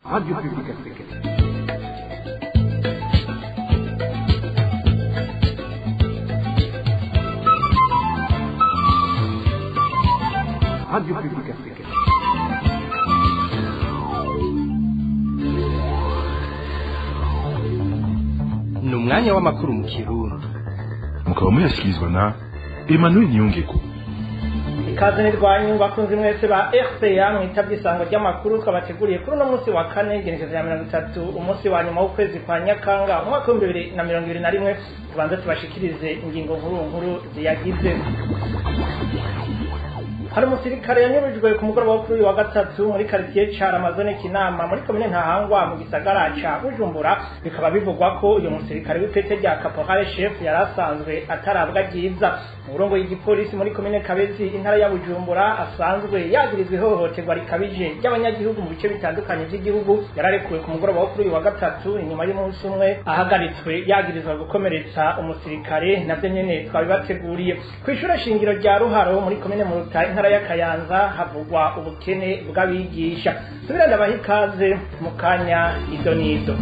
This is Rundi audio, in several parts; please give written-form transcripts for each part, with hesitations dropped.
Radio Publique Africaine. Radio Publique Africaine. Ni umwanya w'amakuru mu Kirundi. Mukaba muyashyikirizwa na Emmanuel Niyongeko. Ikaze nirwanyu bakunzi mwese ba RPA mwitabye isango ry'amakuru twabateguriye kuri uno munsi wa kane, igenekerezo rya 30, umunsi wa nyuma w'ukwezi kwa Nyakanga, umwaka w'2021. Tubanze tubashikirize ingingo nkuru nkuru ziyagize. Hari umusirikare yanyurujwe ku mugoroba wo kuri uyu wa gatatu muri quartier ca Ramazone Kinama, muri komine Ntahangwa, mu gisagara ca Bujumbura. Bikaba bivugwa ko uyu musirikare w'ipete rya caporal chef yari asanzwe atarabwa ryiza. Umurongo y'igipolisi muri komine Kabezi, intara ya Bujumbura, asanzwe yagirizwa ihohoterwa rikabije ry'abanyagihugu mu bice bitandukanye by'igihugu, yararekuwe ku mugoroba wo kuri uyu wa gatatu inyuma y'umunsi umwe ahagaritswe yagirizwa gukomeretsa umusirikare. Navyo nyene twabibateguriye. Kw'ishure shingiro rya Ruharo, muri komine Muruta, intara ya Kayanza, havugwa ubukene bw'abigisha. Subira ndabaha ikaze mu kanya idonido.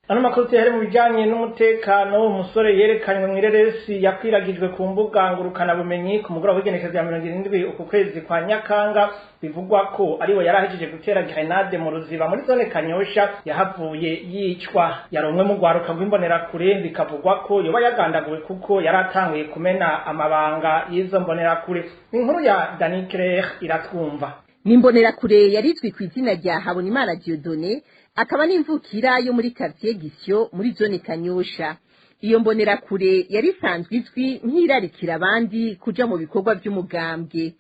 Ano makuru tuyahere mu bijanye n'umutekano. Umusore yerekanywe mw'ireresi yakwiragijwe ku mbuga ngurukanabumenyi ku mugoroba w'igenekerezo rya 70 uku kwezi kwa Nyakanga, bivugwa ko ariwe yari ahejeje gutera grenade mu Ruziba, muri zone Kanyosha, yahavuye yicwa. Yari umwe mu rwaruka rw'imbonerakure, bikavugwa ko yoba yagandaguwe kuko yari atanguye kumena amabanga y'izo mbonerakure. Inkuru ya Dani Claire Iratwumva. Ni imbonerakure yarizwi ku izina rya Habonimana Dieudonné, akaba n'imvukira yo muri quartier Gisyo, muri zone Kanyosha. Iyo mbonerakure yari isanzwe izwi nk'irarikira abandi kuja mu bikorwa by'umugambwe.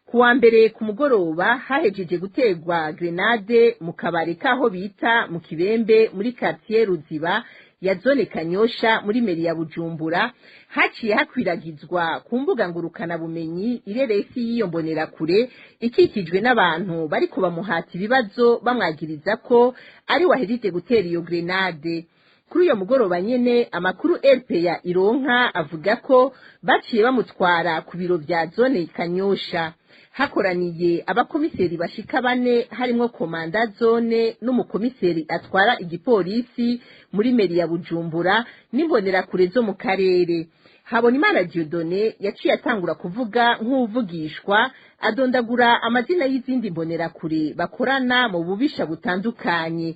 Kuwa mbere ku mugoroba hahejeje gutegwa grenade mu kabare kaho bita mu Kibembe, muri quartier Ruziba ya zone Kanyosha, muri mairie ya Bujumbura, haciye hakwiragizwa ku mbuga ngurukanabumenyi ireresi y'iyo mbonerakure ikikijwe n'abantu bariko bamuhata ibibazo, bamwagiriza ko ari wahejeje gutera iyo grenade. Kuri uyo mugoroba nyene, amakuru RPA ironka avuga ko baciye bamutwara ku biro vya zone Kanyosha. Hakoraniye abakomiseri bashika bane, harimwo komanda zone n'umukomiseri atwara igipolisi muri mairie ya Bujumbura n'imbonerakure zo mu karere. Habonimana Dieudonné yaciye atangura kuvuga nk'uvugishwa, adondagura amazina y'izindi mbonerakure bakorana mu bubisha butandukanye.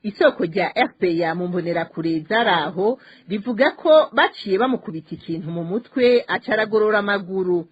Isoko rya RPA mu mbonerakure zaraho rivuga ko baciye bamukubita ikintu mu mutwe, aca aragorora amaguru.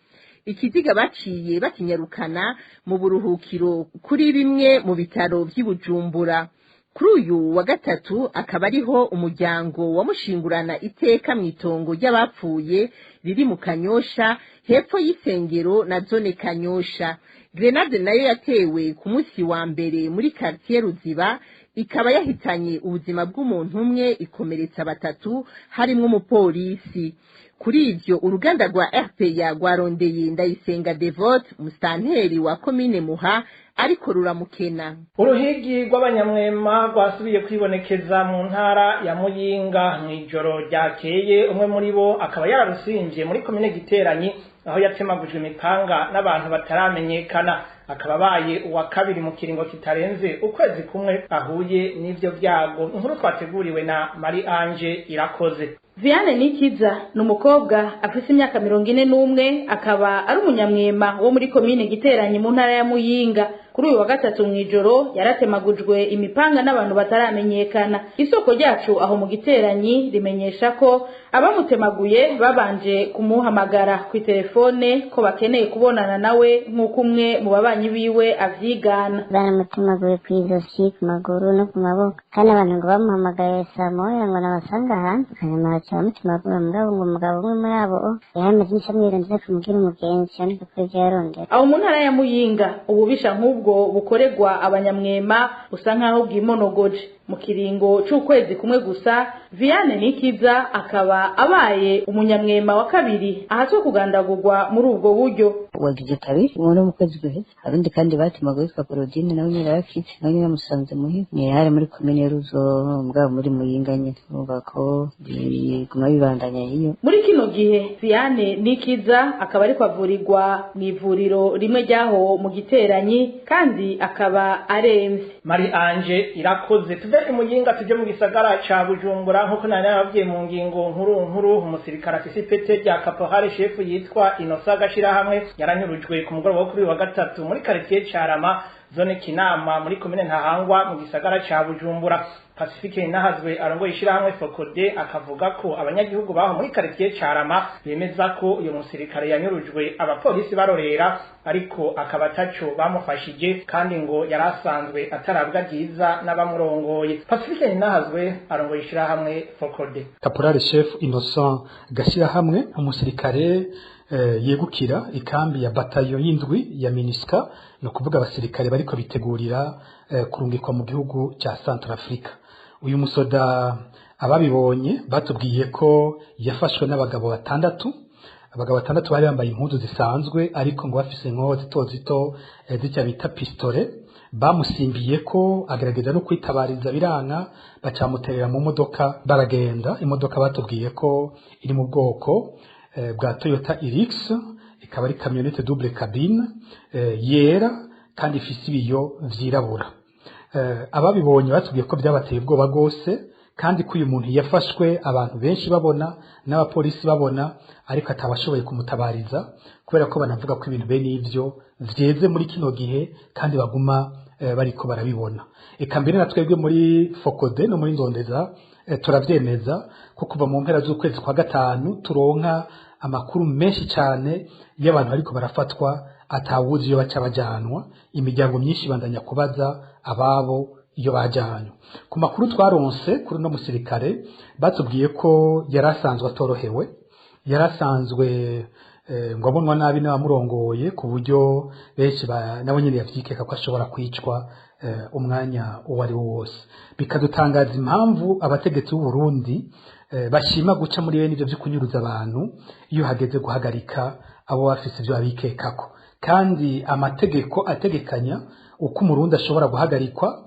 Ikiziga baciye bakinyarukana mu buruhukiro kuri bimwe mu bitaro vy'i Bujumbura. Kuri uyu wa gatatu akaba ariho umuryango wamushingurana iteka mw'itongo ry'abapfuye riri mu Kanyosha, hepfo y'isengero na zone Kanyosha. Grenade nayo yatewe ku munsi wa mbere muri quartier Ruziba, ikaba yahitanye ubuzima bw'umuntu umwe, ikomeretsa batatu, harimwo umupolisi. Kuri ivyo, uruganda rwa RPA rwarondeye Ndayisenga Devote, musitanteri wa komine Muha, ariko ruramukena. Uruhigi rw'abanyamwema rwasubiye kwibonekeza mu ntara ya Muyinga mw'ijoro ryakeye. Umwe muri bo akaba yararusimvye muri komine Giteranyi, aho yatemagujwe imipanga n'abantu bataramenyekana. Akaba abaye uwa kabiri mu kiringo kitarenze ukwezi kumwe ahuye n'ivyo vyago. Inkuru twateguriwe na Marie Ange Irakoze. Viane Nikiza ni umukobwa afise imyaka 41, akaba ari umunyamwema wo muri komine Giteranyi, mu ntara ya Muyinga. Kuri uyu wa gatatu mw'ijoro yaratemagujwe imipanga n'abantu bataramenyekana. Isoko ryacu aho mu Giteranyi rimenyesha ko abamutemaguye babanje kumuhamagara ku telefone ko bakeneye kubonana nawe, nk'uko umwe mu babanyi biwe avyigana. Baramutemaguye kw'izosi, ku maguru no ku maboko, kandi abantu ngo bamuhamagaye saa moya ngo nabasanga hanze, hanyuma baca bamutemagura. Mugabo ngo umugabo umwe muri abo yaramaze imisi amwirondera kumubwira umugenzi yandika ko ivyo yarondera. Aho mu ntara ya Muyinga, ububisha nk'ubwo bukorerwa abanyamwema busa nk'aho bwimonogoje. Mu kiringo c'ukwezi kumwe gusa, Viane Nikiza akaba abaye umunyamwema wa kabiri ahatswe kugandagurwa muri ubwo buryo. Wagize kabiri muri mu kwezi guheze, arundi kandi batimaga witwa Claudine, nawe nyene yarakitse, nawe nyene yamusanze muhira, ni hari muri komine Ruzo mugabo muri Muyinga nyene, urumva ko biguma bibandanya iyo. Muri kino gihe Viane Nikiza akaba ariko avurirwa mu ivuriro rimwe ryaho mu Giteranyi kandi akaba aremvye. Marie Ange Irakoze. Tuve imuyinga tuje mu gisagara ca Bujumbura. Nkuko nari nababwiye mu ngingo nkuru nkuru, umusirikare afise ipete rya caporal chef yitwa Innocent Gashirahamwe yaranyurujwe ku mugoroba wo kuri wa gatatu muri quartier Carama, zone Kinama, muri komine Ntahangwa mu gisagara ca Bujumbura. Pacifique Nahazwe arongoye ishirahamwe Fokode akavuga ko abanyagihugu baho muri quartier Carama bemeza ko uyu musirikare yanyurujwe abapolisi barorera, ariko akaba ataco bamufashije, kandi ngo yarasanzwe atarabwa ryiza n'abamurongoye. Pacifique Nahazwe arongoye ishirahamwe Fokode. Caporal chef Innocent Gashirahamwe, umusirikare yegukira ikambi ya batayo y'indwi ya MINUSCA, no kuvuga abasirikare bariko bitegurira kurungikwa mu gihugu cya Centrafrica. Uyu musoda, ababibonye batubwiye ko yafashwe n'abagabo batandatu. Abagabo batandatu bari bambaye impuzu zisanzwe, ariko ngo bafise inkoho zito zito zicya bita pistolet. Bamusimbiye ko agerageza no kwitabariza biranka, bacamuterera mu modoka baragenda. Imodoka batubwiye ko iri mu bwoko bwa Toyota Hilux, ikaba ari camionnette double cabine yera kandi ifise ibiyo vyirabura. Ababibonye batubwiye ko byabateye ubwoba rwose, kandi ko uyu muntu yafashwe abantu benshi babona n'abapolisi babona, ariko atabashoboye kumutabariza, kubera ko banavuga ko ibintu bene ivyo vyeze muri kino gihe kandi baguma bariko barabibona. Eka mbere na twebwe muri Fokode no muri Ndondeza turavyemeza ko kuva mu mpera z'ukwezi kwa gatanu turonka amakuru menshi cyane y'abantu bariko barafatwa atawuzi iyo baca bajanwa. Imiryango myinshi ibandanya kubaza ababo iyo bajanywe. Ku makuru twaronse kuri uno musirikare, batubwiye ko yari asanzwe atorohewe, yari asanzwe ngo abonwa nabi n'abamurongoye, ku buryo benshi nabo nyine yavyikeka ko ashobora kwicwa umwanya uwo ari wo wose. Bikadutangaza impamvu abategetsi b'u Burundi bashima guca muri bene ivyo vyo kunyuruza abantu iyo hageze guhagarika abo bafise ivyo babikekako, kandi amategeko ategekanya uko umurundi ashobora guhagarikwa,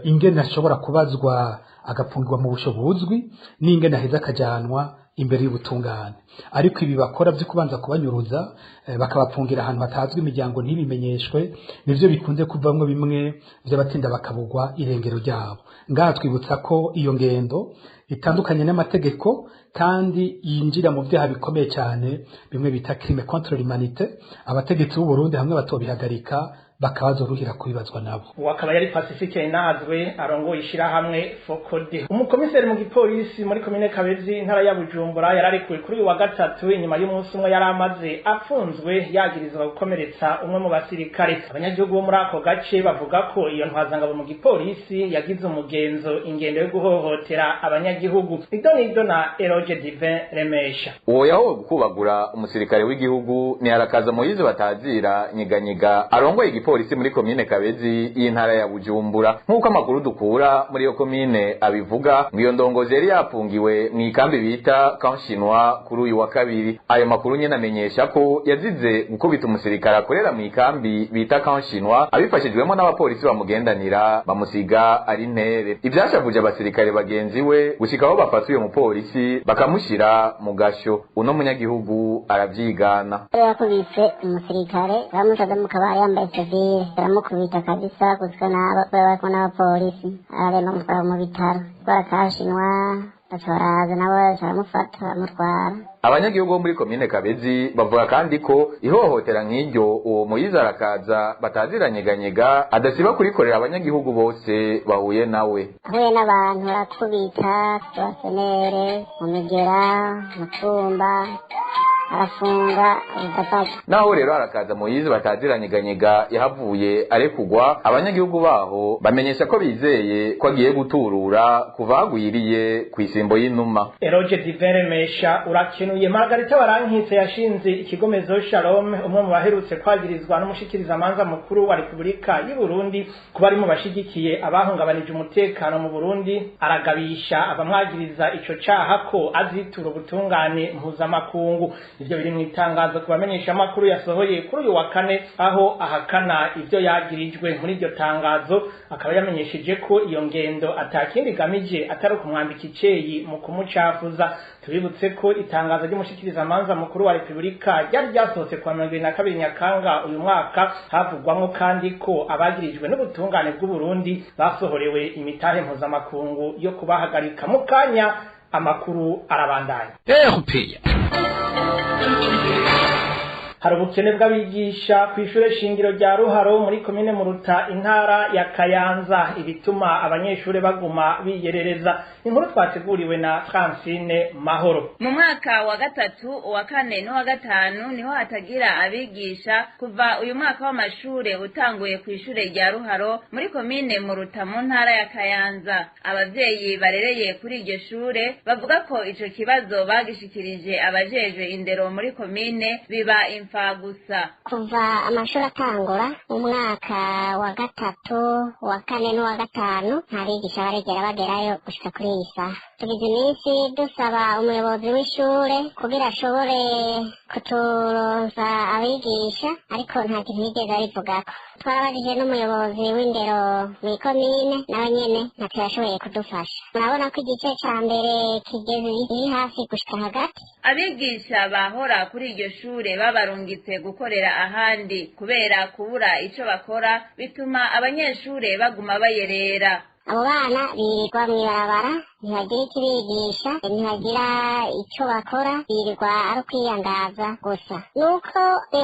ingene ashobora kubazwa agapfungirwa mu busho buzwi, n'ingene aheza akajanwa imbere y'ubutungane. Ariko ibi bakora byo kubanza kubanyuruza bakabapfungira ahantu hatazwi, imiryango ntibimenyeshwe, nivyo bikunze kuvamwo bimwe vy'abatinda bakabugwa irengero ryabo. Ngaha twibutsa ko iyo ngendo itandukanye n'amategeko kandi yinjira mu byaha bikomeye cyane, bimwe bita crime contre l'humanité. Abategetsi b'u Burundi hamwe batobihagarika bakabazoruhira kubibazwa nabo. Uwo akaba yari Pacifique Nahazwe arongoye ishirahamwe Fokode. Umukomiseri mu gipolisi muri komine Kabezi, intara ya Bujumbura, yararekuwe kuri uyu wa gatatu inyuma y'umunsi umwe yari amaze afunzwe yagirizwa gukomeretsa umwe mu basirikare. Abanyagihugu bo muri ako gace bavuga ko iyo ntwazangabo mu gipolisi yagize umugenzo ingendo yo guhohotera abanyagihugu. Idonido na Eroge Divin Remesha. Uwo yahowe gukubagura umusirikare w'igihugu ni Harakaza Moyize batazira Nyiganyiga, arongoye igipolisi muri komine Kabezi y'intara ya Bujumbura. Nk'uko amakuru dukura muri iyo komine abivuga, ngo iyo ndongozi yari yafungiwe mu ikambi bita Camp Chinois kuri uyu wa kabiri. Ayo makuru nyene amenyesha ko yazize gukubita umusirikare akorera mu ikambi bita Camp Chinois abifashijwemo n'abapolisi bamugendanira, bamusiga ari ntere. Ivyashavuje abasirikare bagenzi we gushika aho bafata uyo mupolisi bakamushira mu gasho. Uno munyagihugu aravyigana. Yakubise umusirikare, bamusaze mu kabari yambaye sivile, baramukubita kabisa gusa n'aba bariko n'abapolisi, araremba, bamutwara mu bitaro barakashinwa, baca baraza nabo baca baramufata bamutwara. Abanyagihugu bo muri komine Kabezi bavuga kandi ko ihohotera nk'iryo uwo Muyiza Arakaza bataziranyeganyega adasiba kurikorera abanyagihugu bose bahuye nawe. Ahuye n'abantu barakubita, basenere mu migera mu tumba. Arafunga ubudapaki. Naho rero Harakaza Moyizi bataziranyeganyega yahavuye arekugwa, abanyagihugu baho bamenyesha ko bizeye ko agiye guturura kuva hagwiriye kw'isimbo y'inuma. Eroge Diveremesha, urakenuye. Margarita Barankitse yashinze ikigomezo Shalom, umwe mu baherutse kwagirizwa n'umushikirizamanza mukuru wa Repubulika y'u Burundi kuba ari mu bashigikiye abahungabanije umutekano mu Burundi, aragabisha abamwagiriza ico caha ko azitura ubutungane mpuzamakungu. Ivyo biri mu itangazo ku bamenyesha amakuru yasohoye kuri uyu wa kane, aho ahakana ivyo yagirijwe. Muri iryo tangazo akaba yamenyesheje ko iyo ngendo atakindi igamije atari ukumwambika iceyi mu kumucafuza. Tubibutse ko itangazo ry'umushikirizamanza mukuru wa Repubulika ryari ryasohotse kuwa 22 Nyakanga uyu mwaka, havugwamwo kandi ko abagirijwe n'ubutungane bw'u Burundi basohorewe imitahe mpuzamakungu yo kubahagarika. Mu kanya amakuru arabandanya. Hari ubukene bw'abigisha kw'ishure shingiro rya Ruharo muri komine Muruta, intara ya Kayanza, ibituma abanyeshure baguma biyerereza. Inkuru twateguriwe na Francine Mahoro. Mu mwaka wa gatatu, uwa kane n'uwa gatanu niho hatagira abigisha kuva uyu mwaka w'amashure utanguye kw'ishure rya Ruharo muri komine Muruta mu ntara ya Kayanza. Abavyeyi barereye kuri iryo shure bavuga ko ico kibazo bagishikirije abajejwe indero muri komine, biba imfa gusa. Kuva amashuri atangura mu mwaka wa gatatu, uwa kane n'uwa gatanu, nta bigisha barigera bagerayo gushika kuri iyi saha. Tugize iminsi dusaba umuyobozi w'ishure kugira ashobore kuturonsa abigisha, ariko nta kintu yigeze abivugako. Twarabajije n'umuyobozi w'indero mw'ikomine, nawe nyene ntacyo yashoboye kudufasha. Murabona ko igice ca mbere kigeze iri hafi gushika hagati. Abigisha bahora kuri iryo shure babarungitse gukorera ahandi kubera kubura ico bakora, bituma abanyeshure baguma bayerera. Abo bana birirwa mw'ibarabara, ntibagira ikibigisha, ntibagira ico bakora, birirwa ari ukwiyangaza gusa. Nuko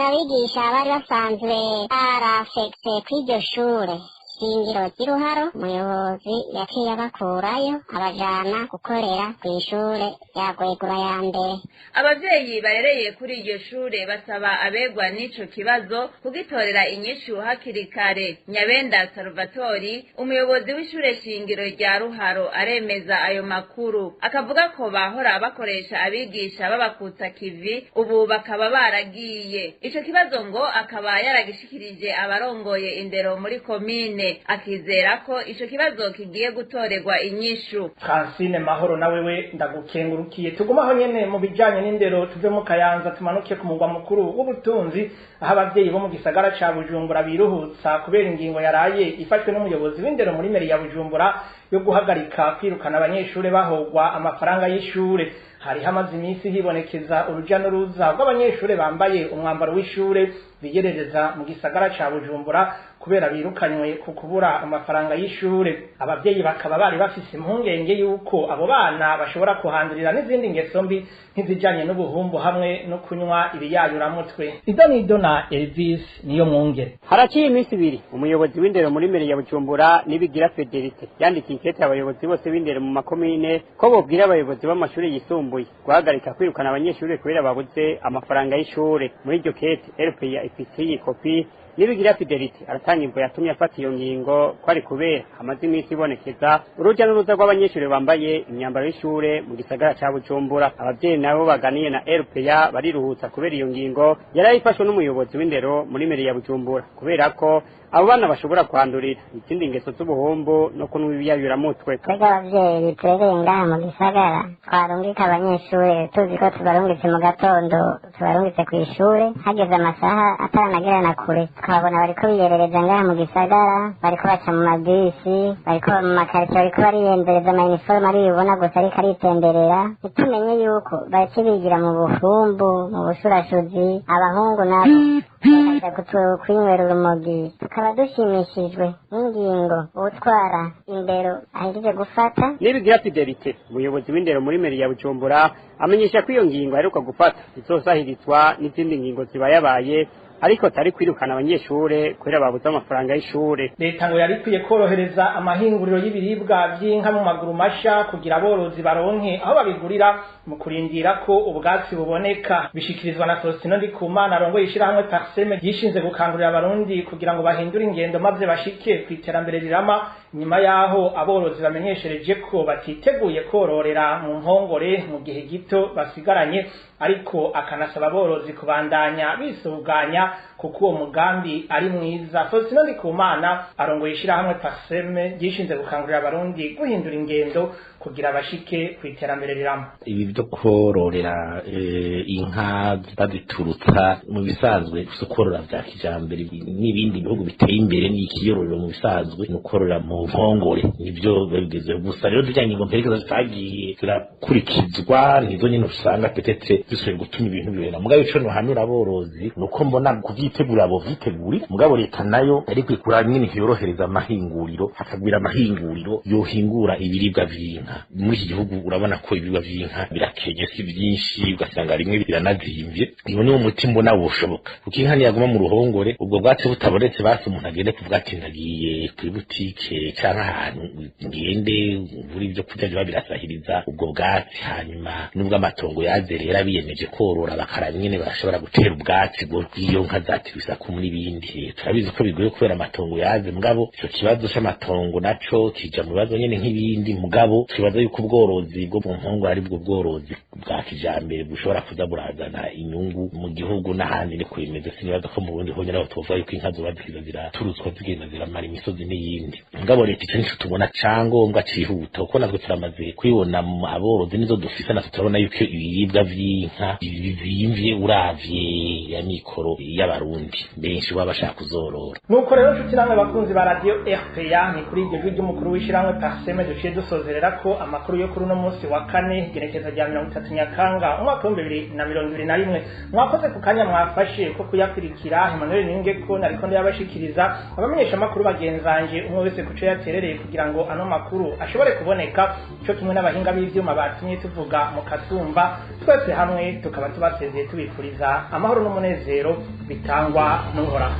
abigisha bari basanzwe barafekse kw'iryo shure shingiro ry'Iruharo, umuyobozi yaciye abakurayo abajana gukorera kw'ishure rya Gwegura ya mbere. Abavyeyi barereye kuri iryo shure basaba abegwa n'ico kibazo kugitorera inyishu hakiri kare. Nyabenda Salvatori, umuyobozi w'ishure shingiro rya Ruharo, aremeza ayo makuru, akavuga ko bahora bakoresha abigisha babakutsa kivi, ubu bakaba baragiye. Ico kibazo ngo akaba yaragishikirije abarongoye indero muri komine, akizera ko ico kibazo kigiye gutorerwa inyishu. Francine Mahoro, na wewe ndagukengurukiye. Tugumaho nyene mu bijanye n'indero, tuve mu Kayanza tumanuke ku mugwa mukuru w'ubutunzi, aho abavyeyi bo mu gisagara ca Bujumbura biruhutsa kubera ingingo yaraye ifashwe n'umuyobozi w'indero muri meri ya Bujumbura yo guhagarika kwirukana abanyeshure bahogwa amafaranga y'ishure. Hari hamaze iminsi hibonekeza uruja n'uruza rw'abanyeshure bambaye umwambaro w'ishure biyerereza mu gisagara ca Bujumbura kubera birukanywe ku kubura amafaranga y'ishure. Abavyeyi bakaba bari bafise impungenge yuko abo bana bashobora kuhandurira n'izindi ngeso mbi nk'izijanye n'ubuhumbu hamwe no kunywa ibiyayuramutwe. Idonido na Elvis Niyo Mwungere. Haraciye iminsi 2 umuyobozi w'indero muri meri ya Bujumbura, Nibigira Federite, yandikiye ikete abayobozi bose b'indero mu makomine ko bobwira abayobozi b'amashuri yisumbuye guhagarika kwirukana abanyeshuri kubera babuze amafaranga y'ishure. Muri iryo kete RPA ifitiye kopi, Nibigira Fidelite aratanga imvo yatumye afata iyo ngingo, ko ari kubera hamaze iminsi ibonekeza uruja n'uruza rw'abanyeshuri bambaye imyambaro y'ishure mu gisagara ca Bujumbura. Abavyeyi nabo baganiye na RPA bariruhutsa kubera iyo ngingo yarayifashwe n'umuyobozi w'indero muri meri ya Bujumbura, kubera ko abo bana bashobora kwandurira izindi ngeso z'ubuhumbu no kunywa ibiyayuramutwe. Twebwe abavyeyi turereye ngaha mu gisagara twarungika abanyeshure tuzi ko tubarungitse mu gatondo, tubarungitse kw'ishure, hageze amasaha ataranagera kure tukabona bariko biyerereza ngaha mu gisagara, bariko baca mu mabisi, bariko mu makaritsiye, bariko bariyembereza ama uniforme ariyubona gusa ariko aritemberera, ntitumenye yuko bariko bigira mu buhumbu, mu bushurashuzi, abahungu nabo bakaja kwinywera urumogi. Tukaba dushimishijwe n'ingingo uwutwara indero ahejeje gufata. Nibigira Fidelite, umuyobozi w'indero muri meri ya Bujumbura, amenyesha ko iyo ngingo aheruka gufata izosahirizwa n'izindi ngingo zibayabaye Ariko atari kwirukana abanyeshure kubera babuze amafaranga y'ishure. Leta ngo yari ikwiye korohereza amahinguriro y'ibiribwa vy'inka mu maguru masha kugira aborozi baronke aho babigurira mu kurindira ko ubwatsi buboneka. Bishikirizwa na Faustino Ndikumana arongoye ishirahamwe Parseme ryishinze gukangurira abarundi kugira ngo bahindure ingendo maze bashike ku iterambere rirama, nyuma yaho aborozi bamenyeshereje ko batiteguye kororera mu mpongore mu gihe gito basigaranye, ariko akanasaba aborozi kubandanya bisuganya kuko uwo mugambi ari mwiza. Faustino Ndikumana arongoye ishirahamwe Parseme ryishinze gukangurira abarundi guhindura ingendo kugira bashike ku iterambere rirama. Ibi byo kororera inka baziturutsa mu bisanzwe si ukorora vya kijambere n'ibindi bihugu biteye imbere n'ikiyororero mu bisanzwe ni ukorora mu mpongore, nivyo bigezeho. Gusa rero zirya ngingo mperekeza zitagiye zirakurikizwa nizo nyene usanga petete zishoboye gutuma ibintu bibera. Mugabo ico nohanura aborozi ni uko mbona kuvyitegura bovyitegurira, mugabo leta nayo yari kwikura nyene yorohereza amahinguriro, hakagwira amahinguriro yohingura ibiribwa vy'inka. Muri iki gihugu urabona ko ibiribwa vy'inka birakenye, si vyinshi, ugasanga rimwe biranazimvye. Iyo niwo muti mbona woshoboka, kuko inka ntiyaguma mu ruhongore ubwo bwatsi butabonetse, basi umuntu agende kuvuga ati ndagiye kuri butike canke ahantu ngende ngure ibyo kurya biba birasahiriza ubwo bwatsi. Hanyuma nubwo amatongo yaze rero biyemeje korora bakaraba nyene bashobora gutera ubwatsi bw'iyo nka zatirisaku n'ibindi. Turabizi ko bigoye kubera amatongo yaze, mugabo ico kibazo c'amatongo naco kija mu bibazo nyene nk'ibindi. Mugabo twibaza yuko ubworozi bwo mu mpongore ari bwo bworozi bwa kijambere bushobora kuza burazana inyungu mu gihugu n'ahandi niko bimeze. Sinibaza ko mu Burundi honyene aho tuvuga yuko inka zoba zikiza ziraturutswa zigenda ziramara imisozi n'iyindi. Mugabo leta ico nico tubona cangombwa cihuta, kuko natwe turamaze kwibona aborozi nizo dufise, natwe turabona yuko ibiribwa vy'inka bizimvye uravye ya mikoro y'abarundi benshi baba bashaka kuzorora. Nuko rero nshuti namwe bakunzi ba radio RPA, ni kuri iryo jwi ry'umukuru w'ishirahamwe Parseme duciye dusozerera ko amakuru yo kuri uno munsi wa kane, igenekerezo rya 30 Nyakanga umwaka wa 2021. Mwakoze ku kanya mwafashe ko kuyakurikira. Emmanuel Ningeko nariko ndayabashikiriza, abamenyesha amakuru bagenzanje umwe wese kuco yaterereye kugira ngo ano makuru ashobore kuboneka, cyo kimwe n'abahinga b'ivyuma batumye tuvuga mu Katumba. Twese hamwe tukaba tubasezeye tubifuriza amahoro n'umunezero bitangwa n'Uhoraho.